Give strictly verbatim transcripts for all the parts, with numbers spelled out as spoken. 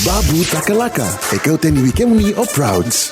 Babu Takalaka, e kauta yani vei kemuni o Prouds.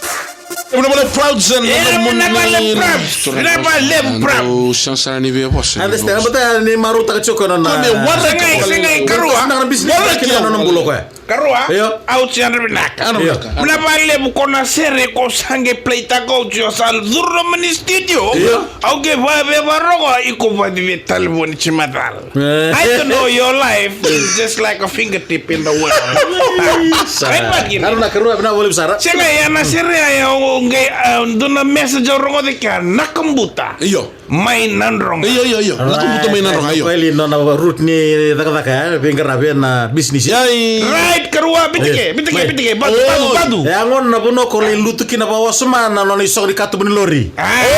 Vuna vale Prouds and Era vuna vale Prouds, vuna vale Prouds. Sasa ni via vosa. Understand, but ni maru taka tiko na. Kome wara Sega, sega, karua. Na business Wara kina na bula koya. Karua, Io. Au ti andra vinaka. Andra Io. vinaka. Muna valevu ko na sere ko sa qai play taka o tio sa curu mani studio. Io. Au ke vave varogo iko vacive talevoni ti macala. Eh. I don't know, your life is just like a fingertip in the world. Sa. Ai, Maggie. Aro na karua, na valevu sara. Sega, ia na sere ya, o qai, ah, dua na message au rogoca ke a Nakabuta. Io. Mai Nadroga. Io, io, io. Nakabuta mai Nadroga, io. Kweli nona root ni cakacaka, e, veiqaravi ena business. Ia, i- Right, karua, bitike, Io. bitike, Mai. bitike, badu, badu, badu. E a gona na vanua ko lai lutu kina vakawasoma na nona isoko ni katuba ni lori. Ah, Oi.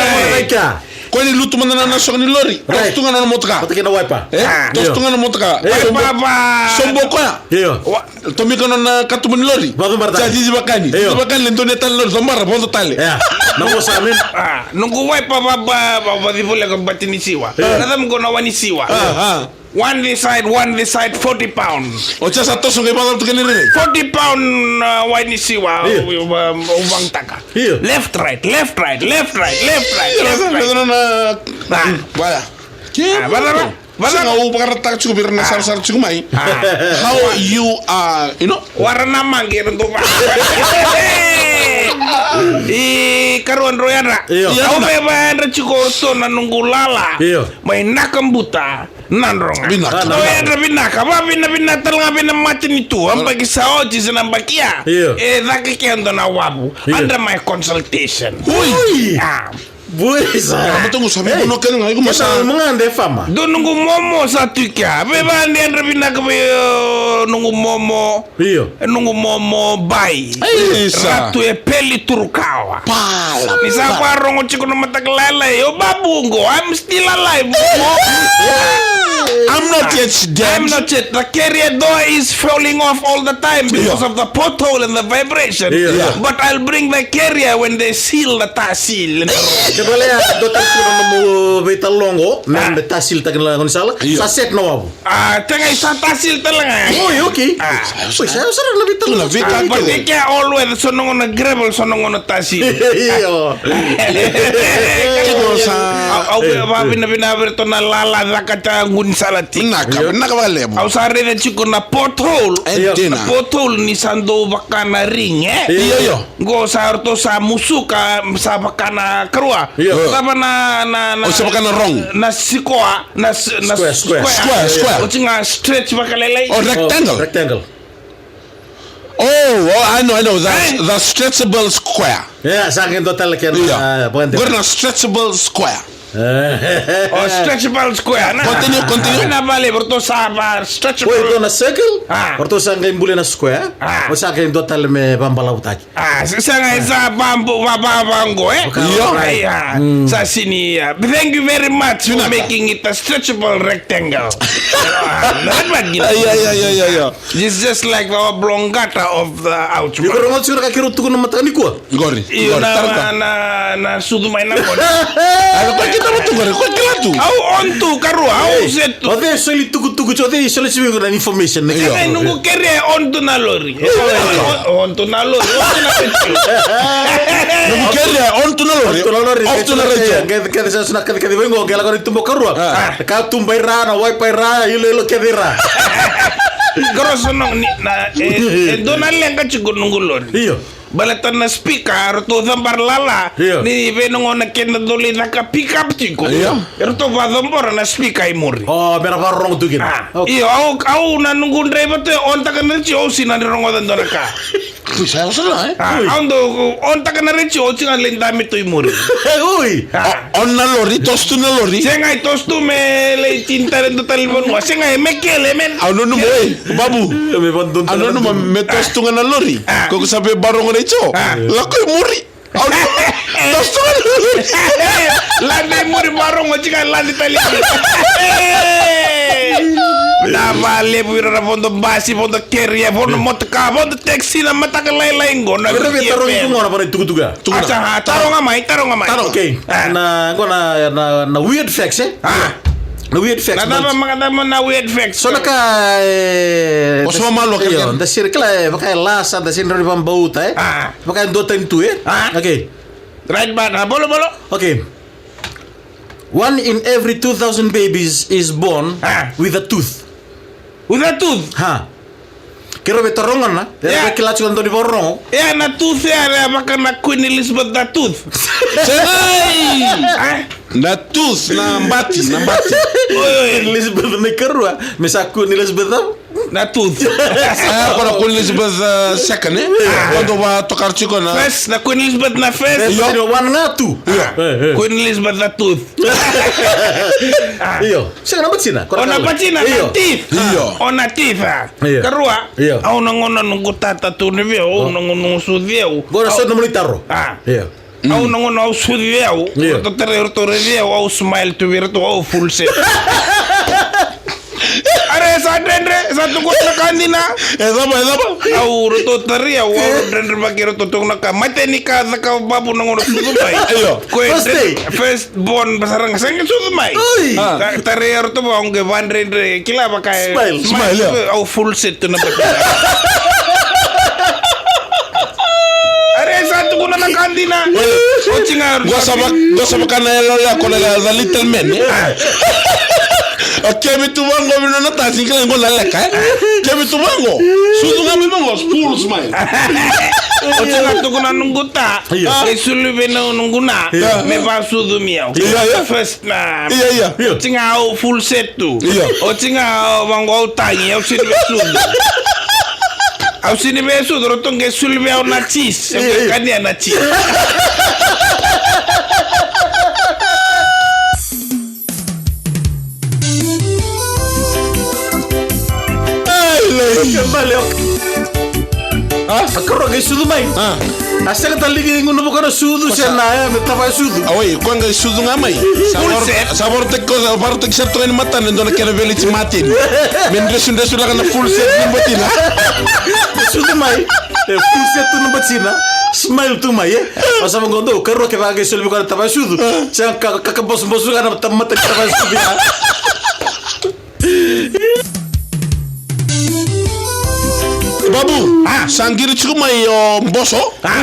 right. Kona ika. Ko ni lutu mada na, na isoko ni lori. Right. Toso tu ga na nona motoka. Vata kei na wiper. E? Ah. Toso Io. tu ga na motoka. Io. Sobo, Wiper va. sobo koya. Io. Wa- Tomika nona katuba ni lori. Vacuba tale. Sa cici vakani. Io. Cici vakani le dua na tale lori. Cobara, vodo tale. Ea. Na vosa, man. Ah, noqu wiper va, va, va, vacivoleka bati ni siwa. Io. Na cava qo na wai ni siwa. Ah, ah. One this side, one this side, forty pounds. O tia sa toso qai vacal tu kena rere. Forty pound, uh, wai ni siwa, Io. u, u, u vagitaka. Io. Left, right, left, right, left, right, left, right, left, right. Io, na, na, na, na. Ah. Vaya. Ah, vaya, vaya. Vaya. Sega, au vakaraitaka tiko vei ira na Ah. sarasara tiko mai. Ah. How you are, you know? Wara na maqe na dova. I karua drau yadra. Io. Au me vayadra tiko o ratou na noqu lala. Io. Mai Nakabuta, Nadroga. Vinaka. Au yadra vinaka. Vavinavinaka tale ga vei na matanitu. Yabaki sa oti se na yabaki ya. Io. E caka ke dua na wavu. Io. Under my consultation. Ui. Ah. Boy, sa. Ah, mataqu sa vei Ei, vanua kece ga, iko mo kena sa. Mo ga de fama. Dua noqu momo sa tu i kea. Vei va de yadra vinaka vei, uh, noqu momo. Io. E noqu momo bai. Ei, sa. Ratu e peli turukawa. Pala. Ni sa varogo tiko na mataka lailai. O babu qo, I'm still alive. I'm not yet dead. I'm not yet. The carrier door is falling off all the time because Io. of the pothole and the vibration. Io. But I'll bring the carrier when they seal the tahsil. Ke balea dua tale tiko na nomu veitalanoa qo, me Ah. me tahsil taki na gaunisala. Io. Sa set na wavu. Ah, tega i sa tahsil tale ga. Oi, okay. Ah. Oi, sa yawa sara na veitalanoa. Na veitalanoa. Ah, but they care always, so na gauna gravel, so na gauna tahsil. Io. Tiko sa. Au, au, Eh, vavinavina vei ratou na lala caka ta gaunisala tiko. Vinaka, Io. vinaka vakalevu. Au sa raica tiko na pothole. E Io. dina. Na pothole ni sa dau vaka na ring, e? Io, io. Qo sa ratou sa musuka, sa vaka na karua. Io. Sa va na, na, na, O sa vaka na rong. na sikoa, na s-, na Square, square. square. Square, square. Oti ga stretch vakalailai. Oh, rectangle. Oh, rectangle. Oh, oh, I know, I know. The, Hey. the stretchable square. Yeah, sa qai dua tale kena, Io. ah, vakadewa. Qori na stretchable square. Eh. Oh, stretchable square, na? Continue, continue. Na vale, ratou sa va stretchable. Oi, dua na circle. Ah. Ratou sa qai bulia na square. Ah. O sa qai dua tale me vabalavutaki. Ah, sa, sa qai sa va, va, va, va, qo, eh? Io. Ai, ah. Mm. Sa sini, ah. Thank you very much for Vinaka. making it a stretchable rectangle. Ah, na vagina. Ai, ai, ai, ai, ai, ai. It's just like the oblongata of the ouch Iko mouth. rogoca tiko na ka keirau tukuna mataka nikua? Qori, Io, qori, na, tara na, ka. na, na sucu mai na qori. Ala, koya kila tu qori, koya kila tu. Au on tu, karua, au Ei, set tu. O cei soli tukutuku, o cei soli siviko na information na Io. Kena noqu keria on tu na lori. On, on tu na lori, on tu na lori. Noqu keria on tu na lori, On tu na lori, off tu na radio. Kece, kece, kece, sa na kece, kece, vei qo, qela qori tubo karua. Ah. Ka tuba ira, na wiper ira, ilo, ilo, kece ira. Qori sa na, ni, na, e, e dua na leqa tiko noqu lori. Io. Baleta na speaker, ratou cabora lala, Io. ni vei na gauna keda dau lai caka pick up tiko. Io. Ratou vacabora na speaker i muri. O, mera vakarorogo tu kina. Ah, Okay. io, au, au na noqu driver tu e on taka na retio, au sina ni rogoca dua na ka. Sa yawa sara, e? Ah, au dau on taka na retio, au sina lai dami tu i muri. Ui. Ah. O, on na lori, toso tu na lori. Sega, e toso tu me lai tini tale dua tale vanua. Sega, e me kele, me Au nanuma, oi, babu. Me vadodonu. Au nanuma, me toso tu ga na lori. Ah. Ko ko sa via varogo na retio. Ah. Lako i muri. Au nanuma, toso tu ga na lori. Lade i muri, varogo, tiko lade tale. Na valevu ira na vodo basi, vodo keria, vodo motoka, vodo taxi na mataka lailai qo na Ira via tarogi F M. tu gona vana itukutuku ya. Tukuna. Acha, ah, taroga mai, taroga mai. Taro, okay. Ah. Na, qo na, na, na weird facts, e? Ah. Na weird facts. Na cava, maka cava na weird facts? So na ka, e, o sa malo ka, io, kena. Da sega ni kila, e, vaka e lasa, da sega ni rawa ni vakabauta, e. Ah. Vaka e duatani tu, e. Ah. Okay. Right, but, ah, bolo, bolo. Okay. One in every two thousand babies is born, ah, with a tooth. With a tooth? Ha. Keirau via taroga na, ia, keirau kila tiko na dau ni vakarorogo. Ia, na tooth ya, e vaka na Queen Elizabeth na tooth. Segai! Eh? Na tooth, na bati, na bati. Oi, oi. Queen Elizabeth na ikarua, me sa Queen Elizabeth na? Na tooth. Ah, ko na Queen Elizabeth, uh, second, eh? Ah. Ko dau vakatoka tiko na first, na Queen Elizabeth na first. Io. One ga tu. Io. Eh, eh. Queen Elizabeth na tooth. Io. Sega, na batina. O na batina, na teeth. Io. O na teeth, a. Io. Karua. Io. Au na gauna noqu tata tu ni vei au, au na gauna noqu sucu au. Qo na sau na mani taro. A. Io. Au na gauna au sucu au. Io. Ratou tarai, ratou raici au, au smile tu vei ratou, au full set. Are sa dredre, sa tukuna na ka dina. E cava, e cava? Au ratou tarai au, au dredre vaki ratou tukuna ka. Mate ni ka caka babu na gauna sucu mai. Io. Ko e first day. First born, basaraga, sega ni sucu mai. Oi. Ah. Ta-, tarai au ratou vaka au qai vadredre, kila vaka e smile. Smile, io. Au full set tu na batina. Are sa tukuna na ka dina. Oi. Oti ga. Qo sa va-, qo sa vaka na yalo ya ko na the little man, eh? Ah. O kemi tu vaqo vei nona tasi, kila qo na leka, eh? Kemi tu vaqo. Sucu ga mai vaqo, full smile. Oti ga tukuna noqu ta. Io. Qai soli vei na noqu na. Io. Me vasucumi au. Io, io. First na. Io, io. Oti ga au full set tu. Io. Oti ga au vaqo au tagi, au sini vesucu. Au sini vesucu, ratou qai soli vei au na cheese. Io, io. Kania na cheese. Ai, lei. Ke bale, ok. Ah? A karua qai sucu mai. Ah. A sega tale ni gunuva ko na sucu, se na, e, me tavasucu. Oi, ko qai sucu ga mai. Sa varo-, sa varotaki ko, sa varotaki sara toka ni matana e dua na kena veleti mateni. Me dresudresu laka na full set ni batina. Sucu mai. E, full set tu na batina. Smile tu mai, e. O sa vaqo dou, karua kevaka qai soli vei ko na tavasucu. Sa ka, ka, ka bosu, bosu ga na ta-, mata ni tavasucu, ya. Babu, ah, sa qiri tiko mai o boso. Ah,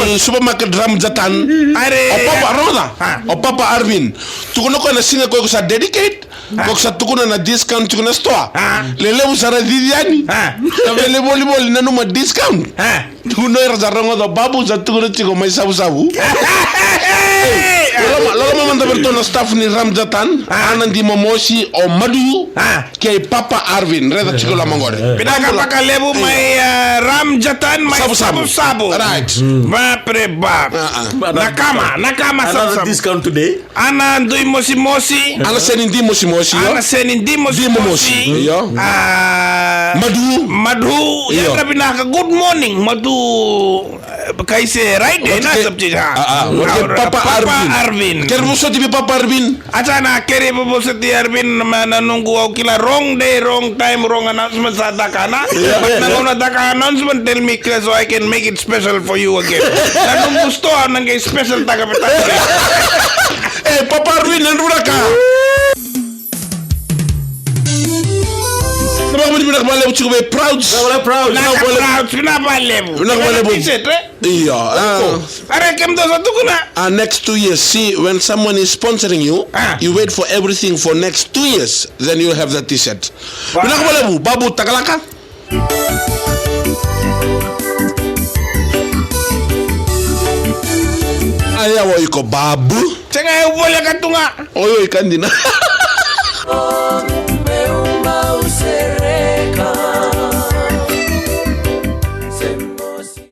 ni supermarket Ram Jatan. Are. O Papa, rogoca. Ah. O Papa Arvin. Tukuna ko na siga ko sa dedicate. Ko sa tukuna na discount tiko na store. Ah. Lelevu sara cici yani. Ah. Na vele volivoli nanuma discount. Ah. Tukuna era sa rogoca, Babu sa tukuna tiko mai Savusavu. Loloma, loloma mada vei ratou na staff ni Ram Jatan. Ah. Ana Dimomosi, o Madu. Ah. Kei Papa Arvin, raica tiko loma qori. Vinaka vakalevu mai, eh, Ram Jatan mai Savusavu. Savusavu. Right. Vapre vap. Ah, ah. Na kama, na kama Savusavu. Another discount today. Ana Dui Mosimosi. Ana Seni Di Mosimosi, io. Ana Seni Di Mosimosi. Di Momosi, io. Ah, Madu. Madu. Io. Yadra vinaka. Good morning, Madu. Eh, kaise, right? Ena sabti, ha. Ah, ah. Papa Arvin. Kere vosoti vei Papa Arvin. Acha na kere vosoti Arvin, ma na noqu au kila wrong day, wrong time, wrong announcement sa caka na. But na gauna caka announcement, tell me clear so I can make it special for you again. Na noqu store na qai special taka vei taka. Eh, Papa Arvin, na druraka. Na vakamudu vinaka vakalevu tiko vei Prouds. Vinaka vakalevu. Vinaka vakalevu. Prouds, vinaka vakalevu. Vinaka vakalevu. Vinaka t-shirt, eh? Io, ah. Are kemudou sa tukuna. Ah, next two years. See, when someone is sponsoring you, ah, you wait for everything for next two years, then you have the t-shirt. Wow. Vinaka vakalevu, Babu Takalaka. Aya, o iko Babu. Sega, e voleka tu ga. Oi, oi, ka dina.